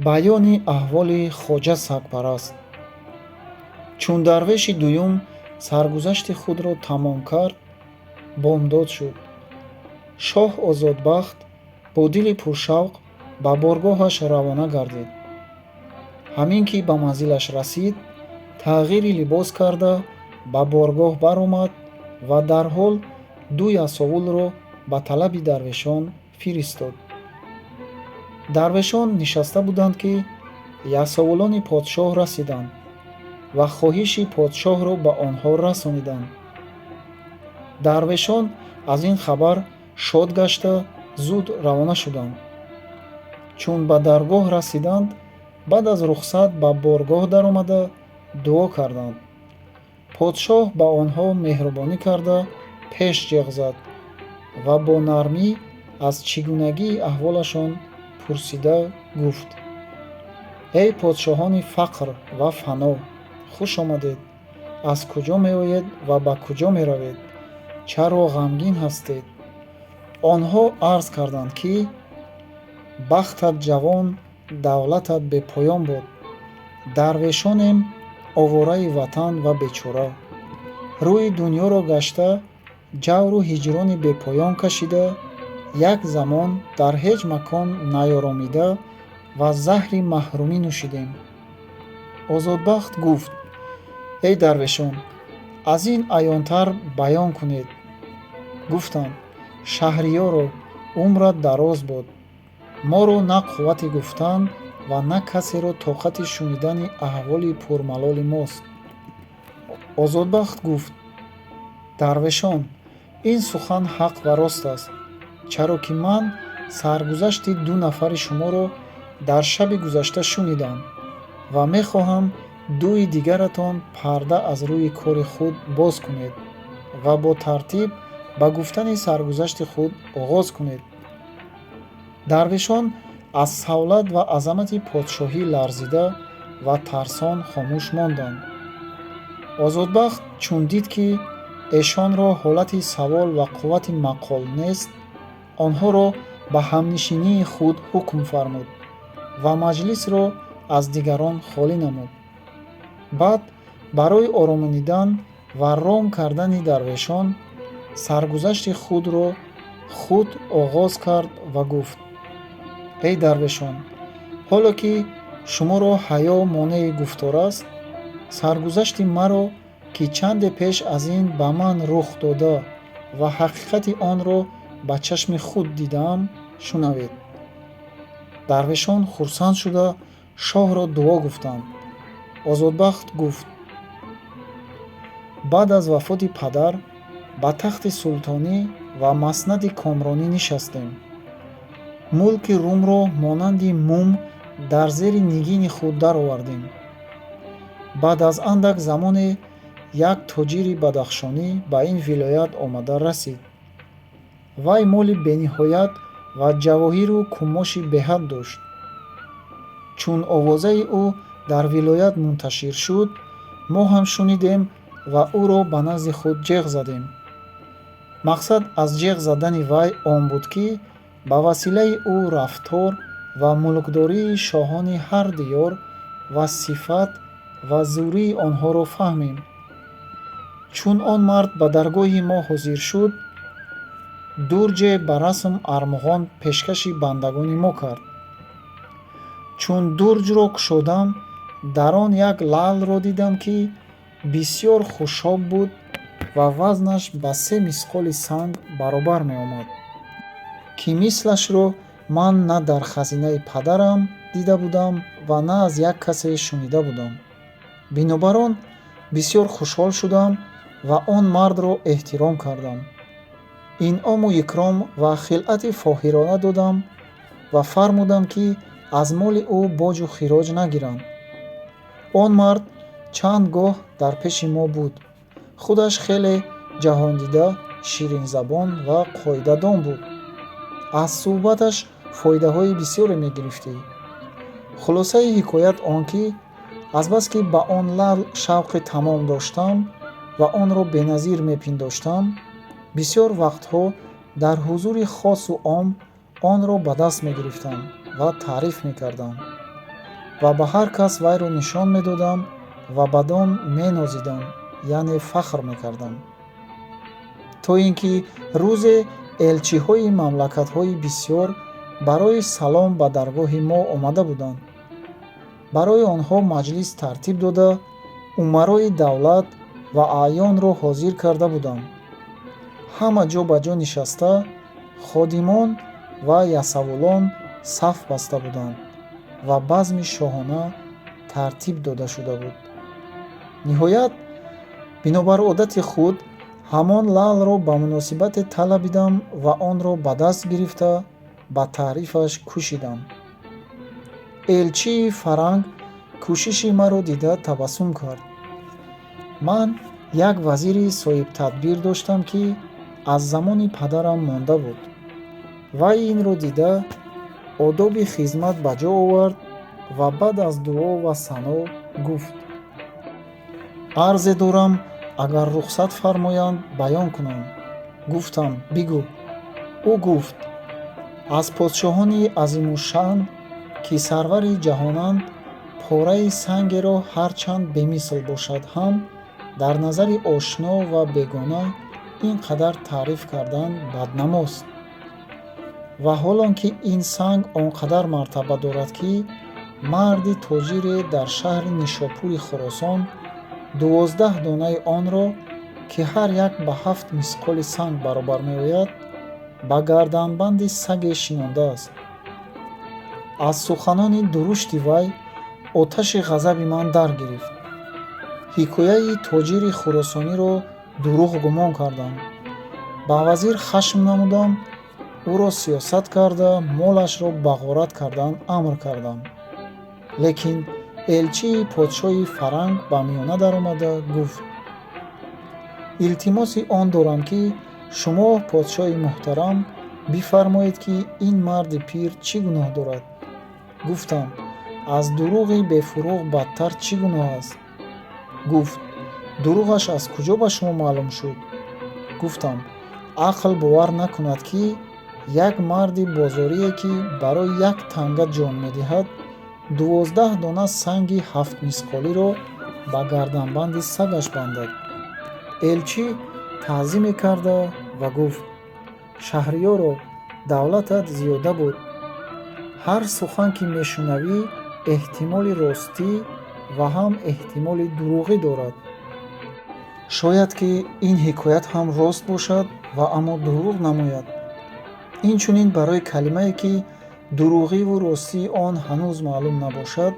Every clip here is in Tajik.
Баёни аҳволи Хоҷа Сагпараст. Чун дарвеши дуюм саргузашти худро тамом кард, бомдод шуд. Шоҳ Озодбахт бо дили пуршавқ ба боргоҳаш равона гардид. Ҳамин ки ба манзилаш расид, тағйири либос карда, ба боргоҳ баромад ва дарҳол ду ясовулро ба талаби дарвешон фиристод. Дарвешон нишаста буданд, ки ясовулони подшоҳ расиданд ва хоҳиши подшоҳро ба онҳо расониданд. Дарвешон аз ин хабар шод гашта, зуд равона шуданд. Чун ба даргоҳ расиданд, баъд аз рухсат ба боргоҳ даромада, дуо карданд. Подшоҳ ба онҳо меҳрубонӣ карда, пеш ҷеғ зад ва бо нармӣ аз чӣ гунагии аҳволашон пурсида гуфт: «Эй подшоҳони фақр ва фано, хуш омадед! Аз куҷо меоед ва ба куҷо меравед? Чаро ғамгин ҳастед?» Онҳо арз карданд, ки бахтат ҷавон, давлатат бепоён бод. Дарвешонем, овораи ватан ва бечора, рӯи дунёро гашта, ҷавру ҳиҷрони бепоён кашида, як замон дар ҳеҷ макон наёромида ва заҳри маҳрумӣ нӯшидем. Озодбахт гуфт: «Эй дарвешон, аз ин аёнтар баён кунед». Гуфтанд: «Шаҳриёро, умрат дароз бод. Моро на қуввати гуфтан ва на касеро тоқати шунидани аҳволи пурмалоли мост». Озодбахт гуфт: «Дарвешон, ин сухан ҳақ ва рост аст, чаро ки ман саргузашти ду нафари шуморо дар шаби гузашта шунидам ва мехоҳам дуи дигаратон парда аз рӯи кори худ боз кунед ва бо тартиб ба гуфтани саргузашти худ оғоз кунед». Дарвешон аз савлат ва азамати подшоҳӣ ларзида ва тарсон хомӯш монданд. Озодбахт чун дид, ки эшонро ҳолати савол ва қуввати мақол нест, онҳоро ба ҳамнишинии худ ҳукм фармуд ва маҷлисро аз дигарон холӣ намуд. Баъд барои оромонидан ва ром кардани дарвешон саргузашти худро худ оғоз кард ва гуфт: «Эй дарвешон, ҳоло ки шуморо ҳаё монеи гуфтор аст, саргузашти маро, ки чанде пеш аз ин ба ман рух дода ва ҳақиқати онро ба чашми худ дидаам, шунавед». Дарвешон хурсанд шуда, шоҳро дуо гуфтанд. Озодбахт гуфт: «Баъд аз вафоти падар ба тахти султонӣ ва маснади комронӣ нишастем. Мулки Румро монанди мум дар зери нигини худ даровардем. Баъд аз андак замоне як тоҷири бадахшонӣ ба ин вилоят омада расид. Вай моли бениҳоят ва ҷавоҳиру кумоши беҳад дошт. Чун овозаи ӯ дар вилоят мунташир шуд, мо ҳам шунидем ва ӯро ба назди худ ҷеғ задем. Мақсад аз ҷеғ задани вай он буд, ки ба василаи ӯ рафтор ва мулкдории шоҳони ҳар диёр ва сифат ва зӯрии онҳоро фаҳмем. Чун он мард ба даргоҳи мо ҳозир шуд, дурҷе ба расм армуғон пешкаши бандагони мо кард. Чун дурҷро кушодам, дар он як лаълро дидам, ки бисьёр хушоб буд ва вазнаш ба 3 мисқоли санг баробар меомад, ки мислашро ман на дар хазинаи падарам дида будам ва на аз як касе шунида будам. Бинобар он бисьёр хушҳол шудам ва он мардро эҳтиром кардам, инъому икром ва хилъати фоҳирона додам ва фармудам, ки аз моли ӯ боҷу хироҷ нагиранд. Он мард чанд гоҳ дар пеши мо буд. Худаш хеле ҷаҳондида, ширинзабон ва қоидадон буд. Аз суҳбаташ фоидаҳои бисёре мегирифтӣ. Хулосаи ҳикоят он ки, азбаски ба он лаъл шавқи тамом доштам ва онро беназир мепиндоштам, бисёр вақтҳо дар ҳузури хосу ом онро ба даст мегирифтам ва таъриф мекардам. Ва ба ҳар кас вайро нишон медодам ва бадон менозидам, яъне фахр мекардам. То ин ки рӯзе элчиҳои мамлакатҳои бисьёр барои салом ба даргоҳи мо омада буданд. Барои онҳо маҷлис тартиб дода, умарои давлат ва аъёнро ҳозир карда будам. Ҳама ҷо ба ҷо нишаста, ходимон ва ясавулон саф баста буданд ва базми шоҳона тартиб дода шуда буд. Ниҳоят, бинобар одати худ, ҳамон лаълро ба муносибате талабидам ва онро ба даст гирифта, ба таърифаш кӯшидам. Элчии фаранг кӯшиши маро дида, табассум кард. Ман як вазири соҳибтадбир доштам, ки аз замони падарам монда буд. Вай инро дида, одоби хизмат ба ҷо овард ва баъд аз дуо ва сано гуфт: «Арзе дорам, агар рухсат фармоянд, баён кунам». Гуфтам: «Бигӯ». Ӯ гуфт: «Аз подшоҳони азимушшаън, ки сарвари ҷаҳонанд, пораи сангеро, ҳарчанд бемисл бошад ҳам, дар назари ошно ва бегона ин қадар таъриф кардан баднамост. Ва ҳолон ки ин санг он қадар мартаба дорад, ки марди тоҷире дар шаҳри Нишопури Хуросон 12 донаи онро, ки ҳар як ба 7 мисқоли санг баробар меояд, ба гарданбанди саге шинондааст». Аз суханони дурушти вай оташи ғазаби ман дар гирифт. Ҳикояи тоҷири хуросониро дурӯғ гумон кардам. Ба вазир хашм намудам, ӯро сиёсат карда, молашро ба ғорат кардан амр кардам. Лекин элчии подшоҳи фаранг ба миёна даромада гуфт: «Илтимоси он дорам, ки шумо, подшоҳи муҳтарам, бифармоед, ки ин марди пир чӣ гуноҳ дорад?» Гуфтам: «Аз дурӯғи бефурӯғ бадтар чӣ гуноҳ аст?» Гуфт: «Дурӯғаш аз куҷо ба шумо маълум шуд?» Гуфтам: «Ақл бовар накунад, ки як марди бозорие, ки барои як танга ҷон медиҳад, 12 дона санги ҳафтмисқолиро ба гарданбанди сагаш бандад». Элчӣ таъзиме карда ва гуфт: «Шаҳриёро, давлатат зиёда буд. Ҳар сухан ки мешунавӣ, эҳтимоли ростӣ ва ҳам эҳтимоли дурӯғӣ дорад. Шояд ки ин ҳикоят ҳам рост бошад ва аммо дурӯғ намояд. Инчунин барои калимае, ки дурӯғиву ростии он ҳанӯз маълум набошад,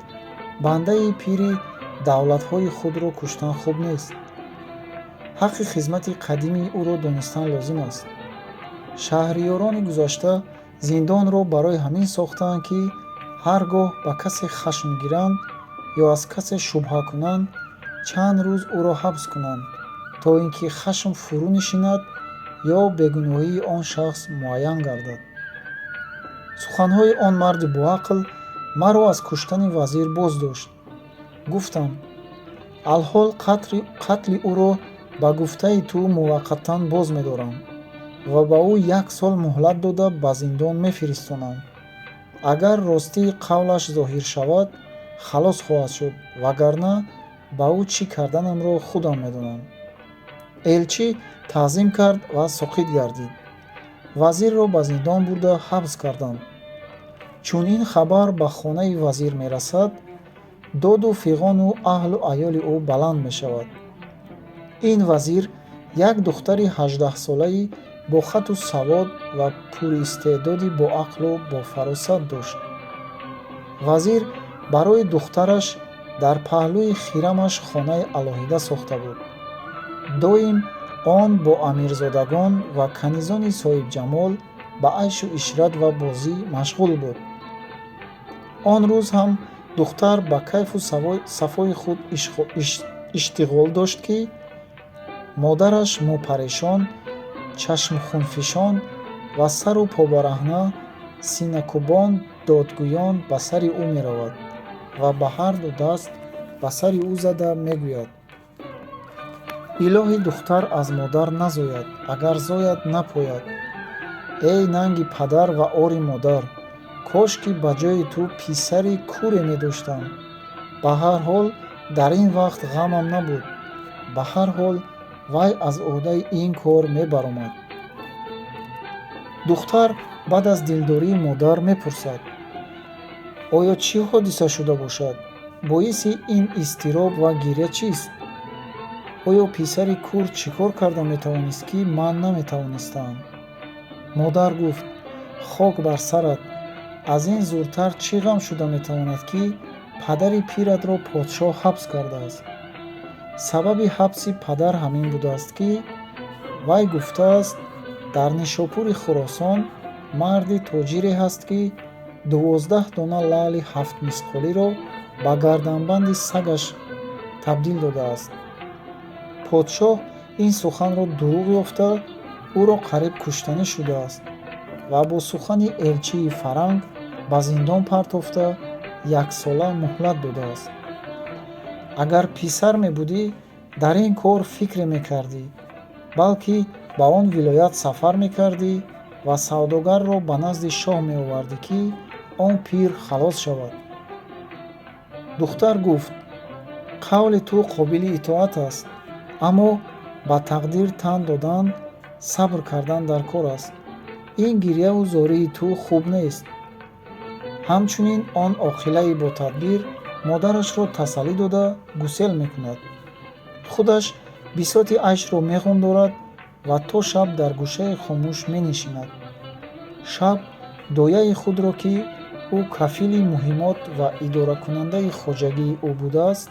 бандаи пири давлатҳои худро куштан хуб нест. Ҳаққи хизмати қадимии ӯро донистан лозим аст. Шаҳриёрони гузашта зиндонро барои ҳамин сохтаанд, ки ҳар гоҳ ба касе хашм гиранд ё аз касе шубҳа кунанд, чанд рӯз ӯро ҳабс кунанд, то ин ки хашм фурӯ нишинад ё бегуноҳии он шахс муайян гардад». Суханҳои он марди боақл маро аз куштани вазир боз дошт. Гуфтам: «Алҳол қатли ӯро ба гуфтаи ту муваққатан боз медорам ва ба ӯ як сол муҳлат дода, ба зиндон мефиристонам. Агар ростии қавлаш зоҳир шавад, халос хоҳад шуд, вагарна ба ӯ чӣ карданамро худам медонам». Элчӣ таъзим кард ва соқит гардид. Вазирро ба зиндон бурда ҳабс карданд. Чун ин хабар ба хонаи вазир мерасад, доду фиғону аҳлу аёли ӯ баланд мешавад. Ин вазир як духтари 18-солаи бо хату савод ва пуристеъдоди боақлу бофаросат дошт. Вазир барои духтараш дар паҳлӯи хирамаш хонаи алоҳида сохта буд. Доим он бо амирзодагон ва канизони соҳибҷамол ба айшу ишрат ва бозӣ машғул буд. Он рӯз ҳам духтар ба кайфу сафои худ иштиғол дошт, ки модараш мӯпарешон, чашмхунфишон ва сару побараҳна, синакӯбон, додгӯён ба сари ӯ меравад ва ба ҳарду даст ба сари ӯ зада мегӯяд: «Илоҳӣ, духтар аз модар назояд, агар зояд, напояд. Эй нанги падар ва ори модар, Кош ки ба ҷои ту писари куре медоштам. Ба ҳар ҳол дар ин вақт ғамам набуд. Ба ҳар ҳол вай аз ӯҳдаи ин кор мебаромад. Духтар баъд аз дилдории модар мепурсад: оё чӣ ҳодиса шуда бошад? Боиси ин изтироб ва гиря чист? Оё писари кур чӣ кор карда метавонист, ки ман наметавонистам? Модар гуфт: хок бар сарат, аз ин зуртар чӣ ғам шуда метавонад, ки падари пиратро подшоҳ ҳабс кардааст? Сабаби ҳабси падар ҳамин будааст, ки вай гуфтааст: дар Нишопури Хуросон марди тоҷире ҳаст, ки 12 дона лаъли ҳафтмисқолиро ба гарданбанди сагаш табдил додааст. Подшоҳ ин суханро дурӯғ ёфта, ӯро қариб куштанӣ шудааст ва бо сухани элчии фаранг ба зиндон партофта яксола муҳлат додааст. Агар писар мебудӣ, дар ин кор фикре мекардӣ, балки ба он вилоят сафар мекардӣ ва савдогарро ба назди шоҳ меовардӣ, ки он пир халос шавад. Духтар гуфт: қавли ту қобили итоат аст, аммо ба тақдир тан додан, сабр кардан дар кор аст. Ин гирьяву зории ту хуб нест. Ҳамчунин он оқилаи ботадбир модарашро тасаллӣ дода гусел мекунад. Худаш бисоти айшро меғундорад ва то шаб дар гӯшаи хомӯш менишинад. Шаб дояи худро, ки ӯ кафили муҳиммот ва идоракунандаи хоҷагии ӯ будааст,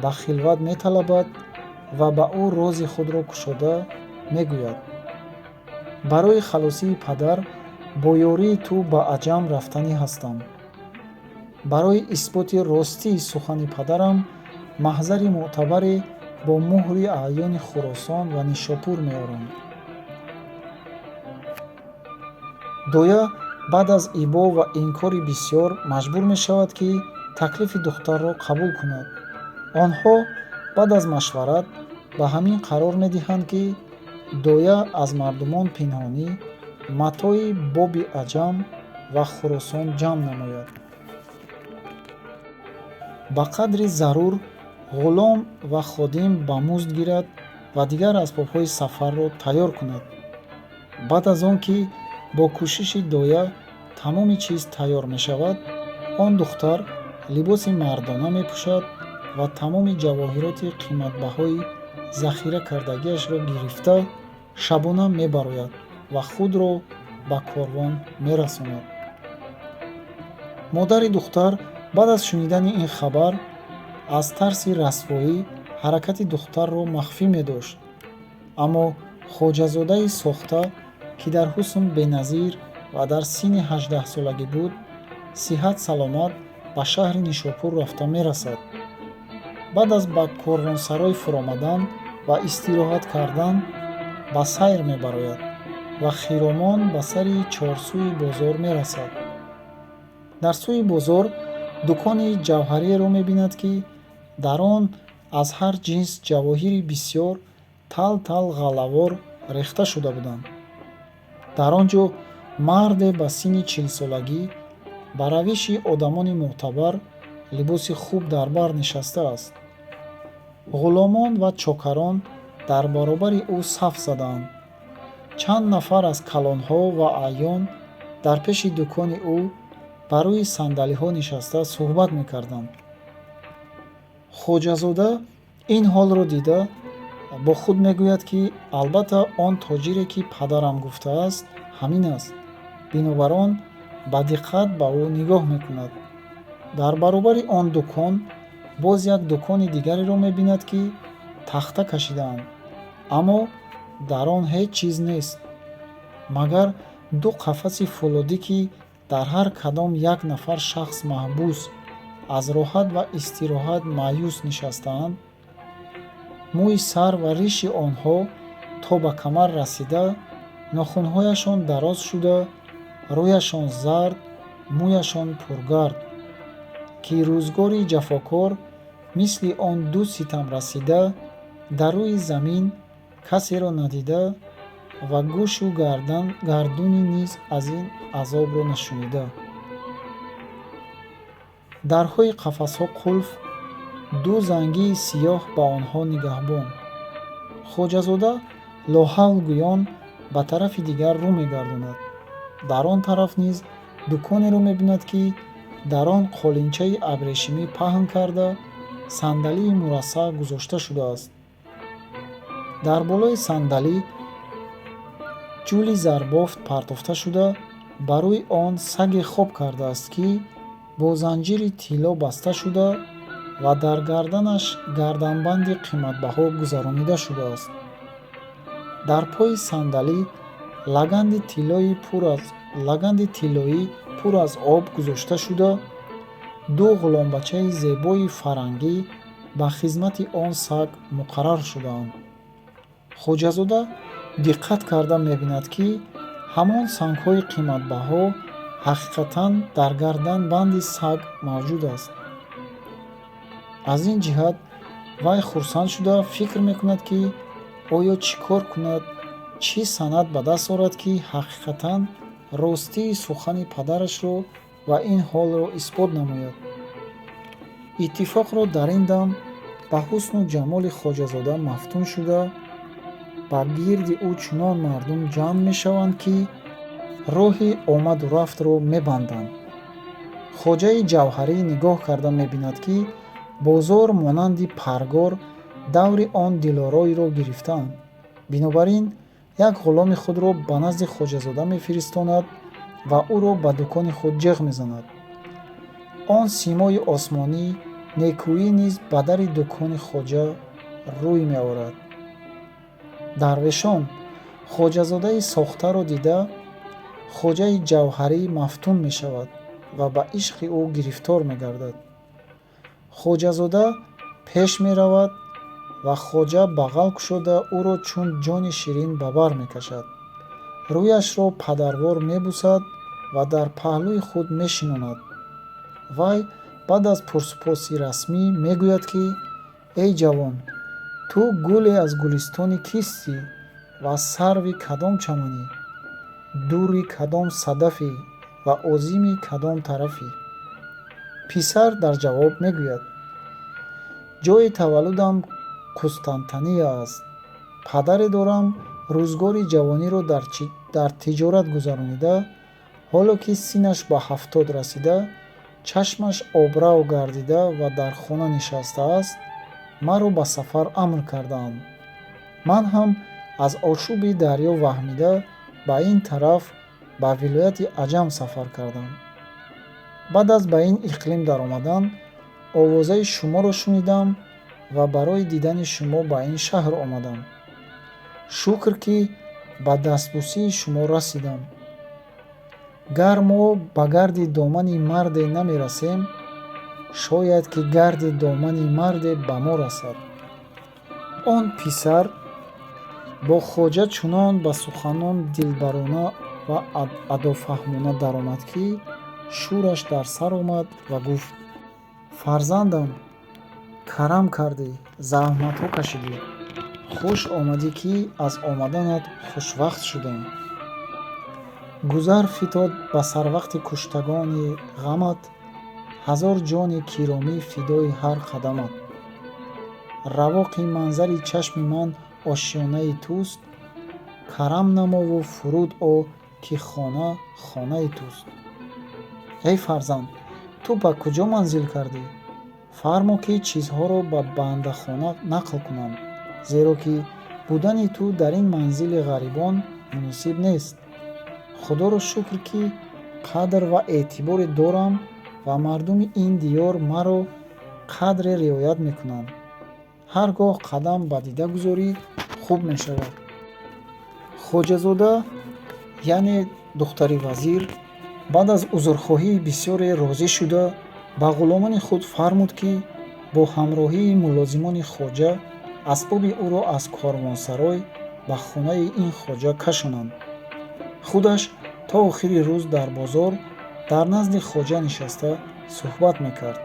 ба хилват металабад ва ба ӯ рози худро кушода мегӯяд: барои халосии падар бо ёрии ту ба Аҷам рафтанӣ ҳастам. Барои исботи ростии сухани падарам маҳзари мӯътабаре бо муҳри аъёни Хуросон ва Нишопур меорам. Доя баъд аз ибо ва инкори бисёр маҷбур мешавад, ки таклифи духтарро қабул кунад. Онҳо баъд аз машварат ба ҳамин қарор медиҳанд, ки доя аз мардумон пинҳонӣ матои боби Аҷам ва Хуросон ҷамъ намояд. Ба қадри зарур ғулом ва ходим ба музд гирад ва дигар асбобҳои сафарро тайёр кунад. Баъд аз он ки бо кӯшиши доя тамоми чиз тайёр мешавад, он духтар либоси мардона мепӯшад ва тамоми ҷавоҳироти қиматбаҳои захира кардагиашро гирифта шабона мебарояд ва худро ба корвон мерасонад. Модари духтар баъд аз шунидани ин хабар аз тарси расвоӣ ҳаракати духтарро махфӣ медошт. Аммо хоҷазодаи сохта, ки дар ҳусн беназир ва дар синни 18-солагӣ буд, сиҳат саломат ба шаҳри Нишопур рафта мерасад. Баъд аз ба корвонсарой фуромадан ва истироҳат кардан ба сайр мебарояд ва хиромон ба сари чорсӯи бозор мерасад. Дар сӯи бозор дукони ҷавҳариеро мебинад, ки дар он аз ҳар ҷинс ҷавоҳири бисёр тал-тал ғаллавор рехта шуда буданд. Дар он ҷо марде ба синни 40-солагӣ ба равиши одамони мӯътабар либоси хуб дар бар нишастааст. Ғуломон ва чокарон дар баробари ӯ саф задаанд. Чанд нафар аз калонҳо ва аъён дар пеши дукони ӯ ба рӯи сандалиҳо нишаста суҳбат мекарданд. Хоҷазода ин ҳолро дида бо худ мегӯяд, ки албатта он тоҷире, ки падарам гуфтааст, ҳамин аст. Бинобар он ба диққат ба ӯ нигоҳ мекунад. Дар баробари он дукон боз як дукони дигареро мебинад, ки тахта кашидаанд, аммо дар он ҳеҷ чиз нест, магар ду қафаси фӯлодӣ, ки дар ҳар кадом як нафар шахс маҳбус аз роҳат ва истироҳат маъюс нишастаанд. Мӯи сар ва риши онҳо то ба камар расида, нохунҳояшон дароз шуда, рӯяшон зард, мӯяшон пургард, ки рӯзгори ҷафокор мисли он ду ситамрасида дар рӯи замин касеро надида ва гӯшу гардуни низ аз ин азобро нашунида. Дарҳои қафасҳо қулф, ду зангии сиёҳ ба онҳо нигаҳбон. Хоҷазода лоҳавл гӯён ба тарафи дигар рӯ мегардонад. Дар он тараф низ дуконеро мебинад, ки дар он қолинчаи абрешимӣ паҳн карда, сандалии мурассаъ гузошта шудааст. Дар болои сандалӣ ҷули зарбофт партофта шуда, ба рӯи он саге хоб кардааст, ки бо занҷири тилло баста шуда ва дар гарданаш гарданбанди қиматбаҳо гузаронида шудааст. Дар пои сандалӣ лаганди тиллоӣ пур аз об гузошта шуда, ду ғуломбачаи зебои фарангӣ ба хизмати он саг муқаррар шудаанд. Хоҷазода диққат карда мебинад, ки ҳамон сангҳои қиматбаҳо ҳақиқатан дар гарданбанди саг мавҷуд аст. Аз ин ҷиҳат вай хурсанд шуда, фикр мекунад, ки оё чӣ кор кунад, чӣ санад ба даст орад, ки ҳақиқатан ростии сухани падарашро ва ин ҳолро исбот намояд. Иттифоқро дар ин дам ба ҳусну ҷамоли хоҷазода мафтун шуда, ба гирди ӯ чунон мардум ҷамъ мешаванд, ки роҳи омаду рафтро мебанданд. Хоҷаи ҷавҳарӣ нигоҳ карда мебинад, ки бозор монанди паргор даври он дилороиро гирифтаанд. Бинобар ин як ғуломи худро ба назди хоҷазода мефиристонад ва ӯро ба дукони худ ҷеғ мезанад. Он симои осмонӣ некӯӣ низ ба дари дукони хоҷа рӯй меорад. Дарвешон хоҷазодаи сохтаро дида, хоҷаи ҷавҳарӣ мафтун мешавад ва ба ишқи ӯ гирифтор мегардад. Хоҷазода пеш меравад ва хоҷа бағал кушода ӯро чун ҷони ширин ба бар мекашад, рӯяшро падарвор мебусад ва дар паҳлӯи худ мешинонад. Вай баъд аз пурсупоси расмӣ мегӯяд, ки эй ҷавон, ту гуле аз гулистони кистӣ ва сарви кадом чаманӣ, дури кадом садафӣ ва озими кадом тарафӣ? Писар дар ҷавоб мегӯяд: ҷойи таваллудам Қустантания аст. Падаре дорам, рӯзгори ҷавониро дар тиҷорат гузаронида, ҳоло ки синнаш ба 70 расида, чашмаш обрав гардида ва дар хона нишастааст, маро ба сафар амр кардаанд. Ман ҳам аз ошӯби дарё ваҳмида ба ин тараф, ба вилояти Аҷам сафар кардам. Баъд аз ба ин иқлим даромадан овозаи шуморо шунидам ва барои дидани шумо ба ин шаҳр омадам. Шукр, ки ба дастбусии шумо расидам. Гар мо ба гарди домани марде намерасем, шояд ки гарди домани марде ба мо расад. Он писар бо хоҷа чунон ба суханон дилбарона ва адофаҳмона даромад, ки шӯраш дар сар омад ва гуфт: фарзандам, карам кардӣ, заҳматҳо кашидӣ, хуш омадӣ, ки аз омаданат хушвақт шудем. Гузар фитод ба сарвақти куштагони ғамат, ҳазор ҷони киромӣ фидои ҳар қадамат. Равоқи манзари чашми ман ошёнаи туст, карам намову фуруд о, ки хона хонаи туст. Эй фарзанд, ту ба куҷо манзил кардӣ? Фармо, ки чизҳоро ба бандахона нақл кунанд, зеро ки будани ту дар ин манзили ғарибон муносиб нест. Худоро шукр, ки қадр ва эътиборе дорам ва мардуми ин диёр маро қадре риоят мекунанд. Ҳар гоҳ қадам ба дида гузорӣ, хуб мешавад. Хоҷазода, яъне духтари вазир, баъд аз узрхоҳии бисёре розӣ шуда, ба ғуломони худ фармуд, ки бо ҳамроҳии мулозимони хоҷа асбоби ӯро аз корвонсарой ба хонаи ин хоҷа кашонанд. Худаш то охири рӯз дар бозор дар назди хоҷа нишаста суҳбат мекард.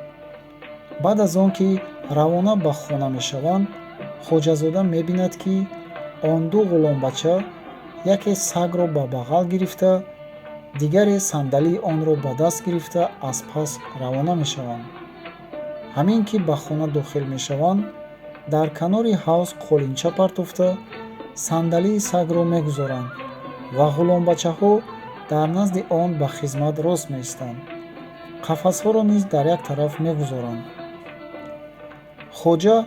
Баъд аз он ки равона ба хона мешаванд, хоҷазода мебинад, ки он ду ғуломбача яке сагро ба бағал гирифта, Дигаре сандалии онро ба даст гирифта, аз пас равона мешаванд. Ҳамин ки ба хона дохил мешаванд, дар канори ҳавз қолинча партофта, сандалии сагро мегузоранд ва ғуломбачаҳо дар назди он ба хизмат рост меистанд. Қафасҳоро низ дар як тараф мегузоранд. Хоҷа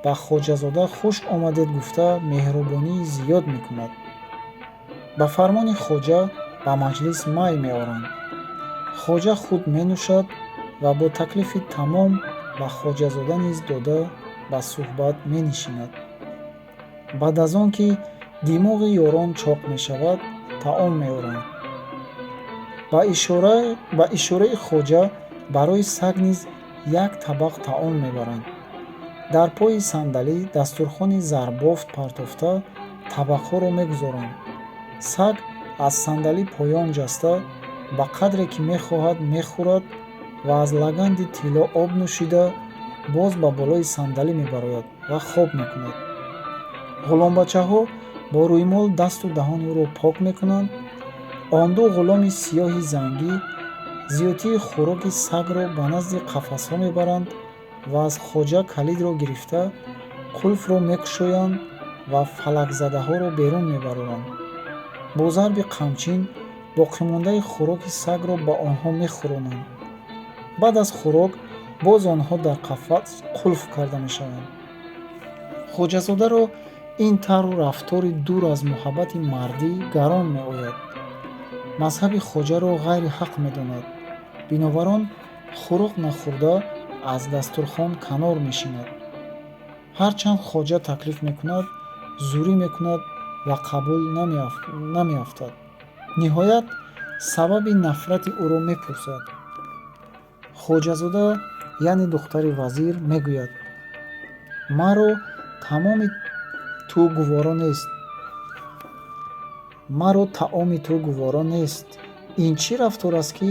ба хоҷазода хуш омадед гуфта, меҳрубонии зиёд мекунад. Ба фармони хоҷа ба маҷлис май меоранд. Хоҷа худ менӯшад ва бо таклифи тамом ба хоҷазода низ дода, ба суҳбат менишинад. Баъд аз он ки димоғи ёрон чоқ мешавад, таом меоранд. Ба ишораи хоҷа барои саг низ як табақ таом мебаранд. Дар пои сандалӣ дастурхони зарбофт партофта, табақҳоро мегузоранд. Саг аз сандалӣ поён ҷаста, ба қадре ки мехоҳад мехӯрад ва аз лаганди тилло об нӯшида, боз ба болои сандалӣ мебарояд ва хоб мекунад. Ғуломбачаҳо бо рӯймол дасту даҳони ӯро пок мекунанд. Он ду ғуломи сиёҳи зангӣ зиёдтии хӯроки сагро ба назди қафасҳо мебаранд ва аз хоҷа калидро гирифта, қулфро мекушоянд ва фалакзадаҳоро берун мебароранд. Бо зарби қамчин боқимондаи хӯроки сагро ба онҳо мехӯронанд. Баъд аз хӯрок боз онҳо дар қафас қулф карда мешаванд. Хоҷазодаро ин тарру рафтори дур аз муҳаббати мардӣ гарон меояд. Мазҳаби хоҷаро ғайри ҳақ медонад. Бинобар он хӯрок нахӯрда, аз дастурхон канор мешинад. Ҳарчанд хоҷа таклиф мекунад, зӯрӣ мекунад ва қабул намеафтад. Ниҳоят, сабаби нафрати ӯро мепурсад. Хоҷазода, яъне духтари вазир, мегӯяд: «Маро тамоми ту гуворо нест, маро таоми ту гуворо нест. Ин чӣ рафтор аст, ки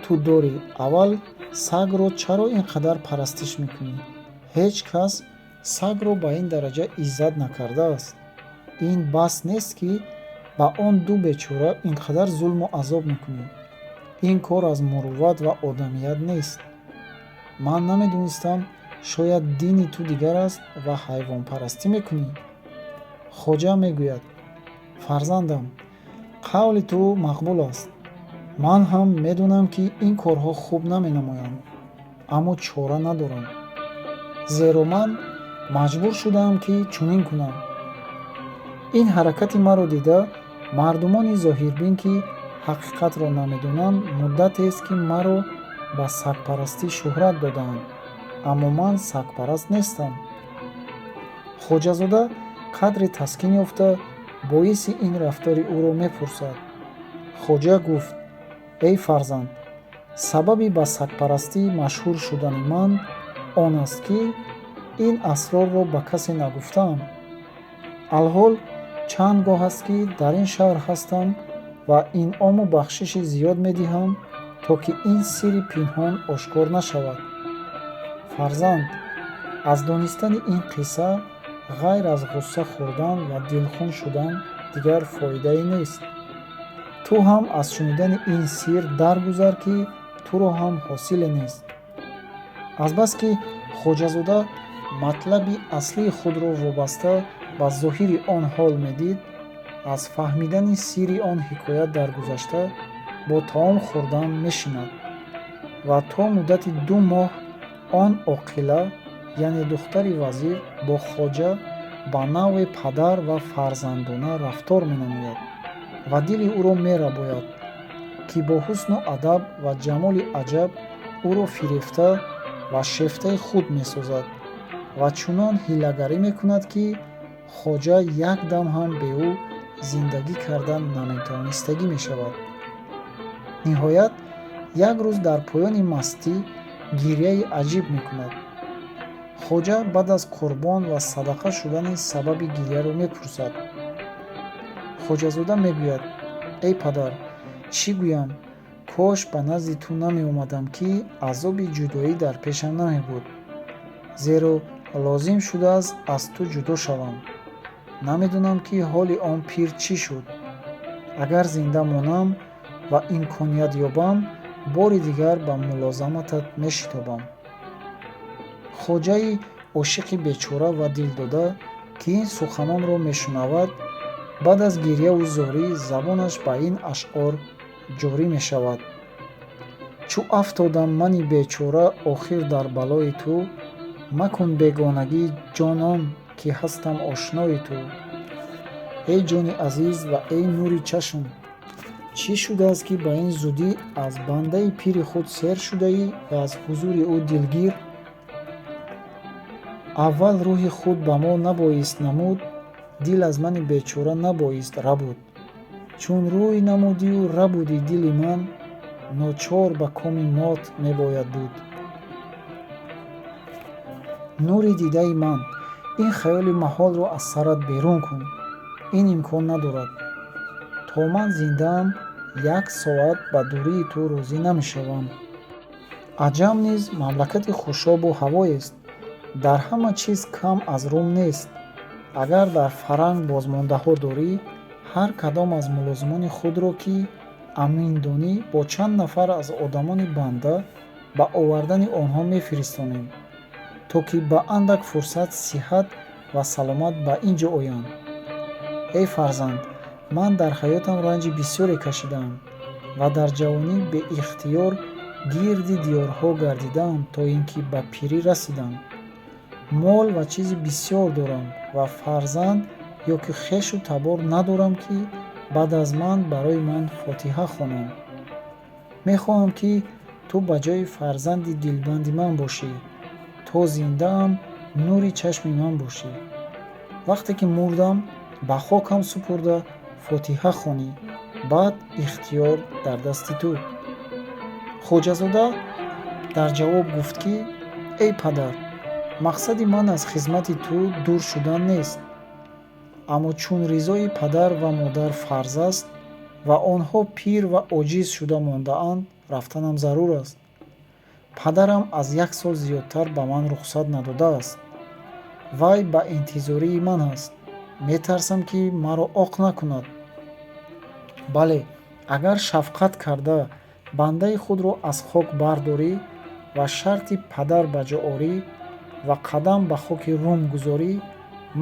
ту дорӣ? Аввал сагро чаро ин қадар парастиш мекунӣ? Ҳеҷ кас сагро ба ин дараҷа иззат накардааст. Ин бас нест, ки ба он ду бечора ин қадар зулму азоб мекунӣ. Ин кор аз мурувват ва одамият нест. Ман намедонистам, шояд дини ту дигар аст ва ҳайвонпарастӣ мекунӣ». Хоҷа мегӯяд: «Фарзандам, қавли ту мақбул аст. Ман ҳам медонам, ки ин корҳо хуб наменамоянд, аммо чора надорам, зеро ман маҷбур шудаам, ки чунин кунам. Ин ҳаракати маро дида, мардумони зоҳирбин, ки ҳақиқатро намедонанд, муддатест, ки маро ба сагпарастӣ шӯҳрат додаанд, аммо ман сагпараст нестам». Хоҷазода қадре таскин ёфта, боиси ин рафтори ӯро мепурсад. Хоҷа гуфт: «Эй фарзанд, сабаби ба сагпарастӣ машҳур шудани ман он аст, ки ин асрорро ба касе нагуфтаам. Алҳол чанд гоҳ аст, ки дар ин шаҳр ҳастам ва инъому бахшиши зиёд медиҳам, то ки ин сирри пинҳон ошкор нашавад. Фарзанд, аз донистани ин қисса ғайр аз ғусса хӯрдан ва дилхун шудан дигар фоидае нест. Ту ҳам аз шунидани ин сир даргузар, ки туро ҳам ҳосиле нест». Азбаски хоҷазода матлаби аслии худро вобаста ба зоҳири он ҳол медид, аз фаҳмидани сирри он ҳикоят даргузашта, бо таом хӯрдан мешинад ва то муддати 2 моҳ он оқила, яъне духтари вазир, бо хоҷа ба навъе падар ва фарзандона рафтор менамояд ва дили ӯро мерабояд, ки бо ҳусну адаб ва ҷамоли аҷаб ӯро фирефта ва шефтаи худ месозад ва чунон ҳилагарӣ мекунад, ки хоҷа як дам ҳам бе ӯ зиндагӣ кардан наметавонистагӣ мешавад. Ниҳоят, як рӯз дар поёни мастӣ гирьяи аҷиб мекунад. Хоҷа баъд аз қурбон ва садақа шудани сабаби гирьяро мепурсад. Хоҷазода мегӯяд: «Эй падар, чӣ гӯям? Кош ба назди ту намеомадам, ки азоби ҷудоӣ дар пешам намебуд, зеро лозим шудааст аз ту ҷудо шавам. Намедонам, ки ҳоли он пир чӣ шуд. Агар зинда монам, Ва имконият ёбам, бори дигар ба мулозаматат мешитобам. Хоҷаи ошиқи бечора ва дилдода, ки ин суханонро мешунавад, баъд аз гирьяву зорӣ забонаш ба ин ашъор ҷорӣ мешавад: Чӯ афтодам мани бечора охир дар балои ту, макун бегонагӣ, ҷонон, ки ҳастам ошнои ту. Эй ҷони азиз ва эй нури чашм, чӣ шудааст, ки ба ин зудӣ аз бандаи пири худ сер шудаӣ ва аз ҳузури ӯ дилгир? Аввал рӯҳи худ ба мо набоист намуд, дил аз мани бечора набоист рабуд. Чун рӯй намудию рабудӣ дили ман, ночор ба коми мот мебояд буд. Нури дидаи ман, ин хаёли маҳолро аз сарат берун кун, ин имкон надорад. То ман зиндаам, як соат ба дурии ту розӣ намешавам. Аҷам низ мамлакати хушобу ҳавоест, дар ҳама чиз кам аз Рум нест. Агар дар фаранг бозмондаҳо дорӣ, ҳар кадом аз мулозимони худро, ки амин донӣ, бо чанд нафар аз одамони банда ба овардани онҳо мефиристонем, то ки ба андак фурсат сиҳат ва саломат ба ин ҷо оянд. Эй фарзанд, ман дар ҳаётам ранҷи бисёре кашидаам ва дар ҷавонӣ беихтиёр гирди диёрҳо гардидаам, то ин ки ба пирӣ расидам. Мол ва чизи бисёр дорам ва фарзанд ё ки хешу табор надорам, ки баъд аз ман барои ман фотиҳа хонанд. Мехоҳам, ки ту ба ҷои фарзанди дилбанди ман бошӣ, то зиндаам нури чашми ман бошӣ. Вақте ки мурдам, ба хокам супурда фотиҳа хонӣ, баъд ихтиёр дар дасти ту. Хоҷазода дар ҷавоб гуфт, ки эй падар, мақсади ман аз хизмати ту дур шудан нест, аммо чун ризои падар ва модар фарз аст ва онҳо пир ва оҷиз шуда мондаанд, рафтанам зарур аст. Падарам аз як сол зиёдтар ба ман рухсат надодааст. Вай ба интизории ман аст, метарсам, ки маро оқ накунад. Бале, агар шафқат карда бандаи худро аз хок бардорӣ ва шарти падар ба ҷо орӣ ва қадам ба хоки Рум гузорӣ,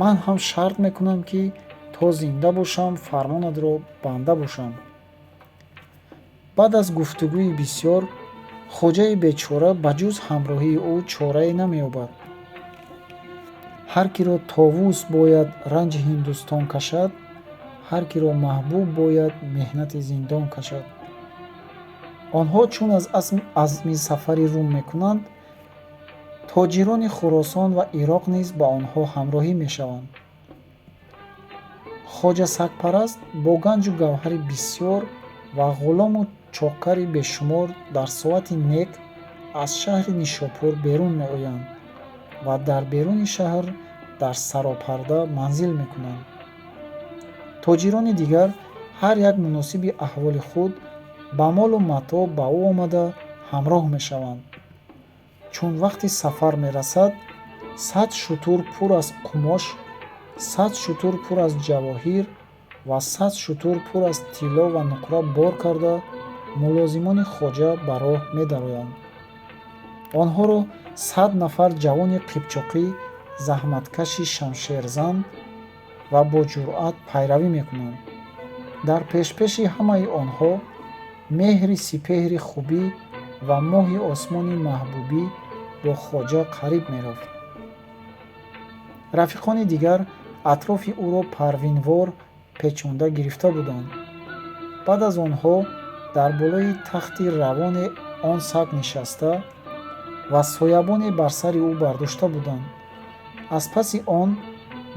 ман ҳам шарт мекунам, ки то зинда бошам, фармонатро банда бошам. Баъд аз гуфтугӯи бисёр хоҷаи бечора ба ҷуз ҳамроҳии ӯ чорае намеёбад. Ҳар киро товус бояд, ранҷи Ҳиндустон кашад, ҳар киро маҳбуб бояд, меҳнати зиндон кашад. Онҳо чун аз азми сафари Рум мекунанд, тоҷирони Хуросон ва Ироқ низ ба онҳо ҳамроҳӣ мешаванд. Хоҷа Сагпараст бо ганҷу гавҳари бисёр ва ғулому чокари бешумор дар соати нек аз шаҳри Нишопур берун меоянд ва дар беруни шаҳр дар саропарда манзил мекунанд. Тоҷирони дигар ҳар як муносиби аҳволи худ ба молу матоъ ба ӯ омада ҳамроҳ мешаванд. Чун вақти сафар мерасад, 100 шутур пур аз қумош, 100 шутур пур аз ҷавоҳир ва 100 шутур пур аз тилло ва нуқра бор карда, мулозимони хоҷа ба роҳ медароянд. Онҳоро 100 нафар ҷавони қипчоқӣ, заҳматкаши шамшерзан ва бо ҷуръат пайравӣ мекунанд. Дар пешпеши ҳамаи онҳо меҳри сипеҳри хубӣ ва моҳи осмони маҳбубӣ бо хоҷа қариб мерафт. Рафиқони дигар атрофи ӯро парвинвор печонда гирифта буданд. Баъд аз онҳо дар болои тахти равоне он саг нишаста ва соябоне бар сари ӯ бардошта буданд. Аз паси он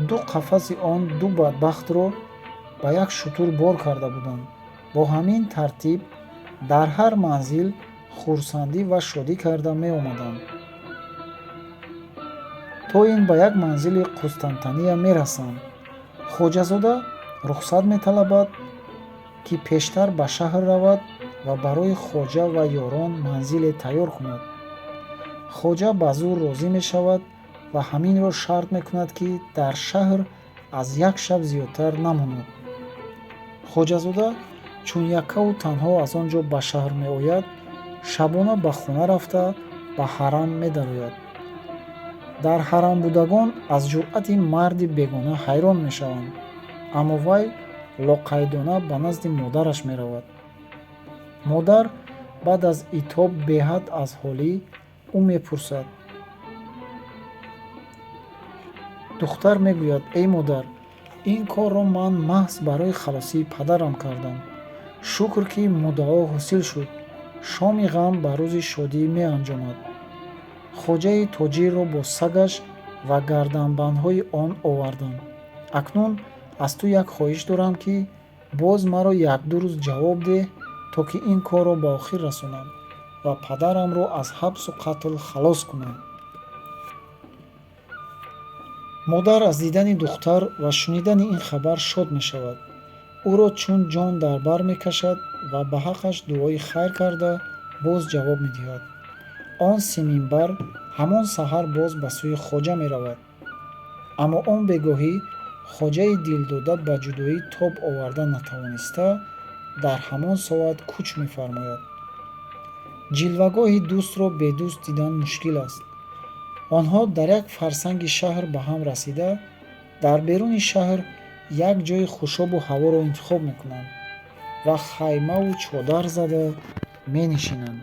ду қафаси он ду бадбахтро ба як шутур бор карда буданд. Бо ҳамин тартиб дар ҳар манзил хурсандӣ ва шодӣ карда меомаданд, то ин ба як манзили Қустантания мерасанд. Хоҷазода рухсат металабад, ки пештар ба шаҳр равад ва барои хоҷа ва ёрон манзиле тайёр кунад. Хоҷа ба зур розӣ мешавад ва ҳаминро шарт мекунад, ки дар шаҳр аз як шаб зиёдтар намонад. Хоҷазода Чун яккаву танҳо аз он ҷо ба шаҳр меояд, шабона ба хона рафта, ба ҳарам медарояд. Дар ҳарамбудагон аз ҷуръати марди бегона ҳайрон мешаванд, аммо вай лоқайдона ба назди модараш меравад. Модар баъд аз итоб беҳад аз ҳолӣ ӯ мепурсад. Духтар мегӯяд: «Эй модар, ин корро ман маҳз барои халосии падарам кардам. Шукр, ки муддао ҳосил шуд. Шоми ғам ба рӯзи шодӣ меанҷомад. Хоҷаи тоҷирро бо сагаш ва гарданбандҳои он овардам. Акнун аз ту як хоҳиш дорам, ки боз маро якду рӯз ҷавоб деҳ, то ки ин корро ба охир расонам ва падарамро аз ҳабсу қатл халос кунам». Модар аз дидани духтар ва шунидани ин хабар шод мешавад. Ӯро чун ҷон дар бар мекашад ва ба ҳаққаш дуои хайр карда, боз ҷавоб медиҳад. Он симинбар ҳамон саҳар боз ба сӯи хоҷа меравад. Аммо он бегоҳӣ хоҷаи дилдода ба ҷудоӣ тоб оварда натавониста, дар ҳамон соат кӯч мефармояд. Ҷилвагоҳи дӯстро бедӯст дидан мушкил аст. Онҳо дар як фарсанги шаҳр ба ҳам расида, дар беруни шаҳр як ҷойи хушобу ҳаворо интихоб мекунанд ва хаймаву чодар зада менишинанд.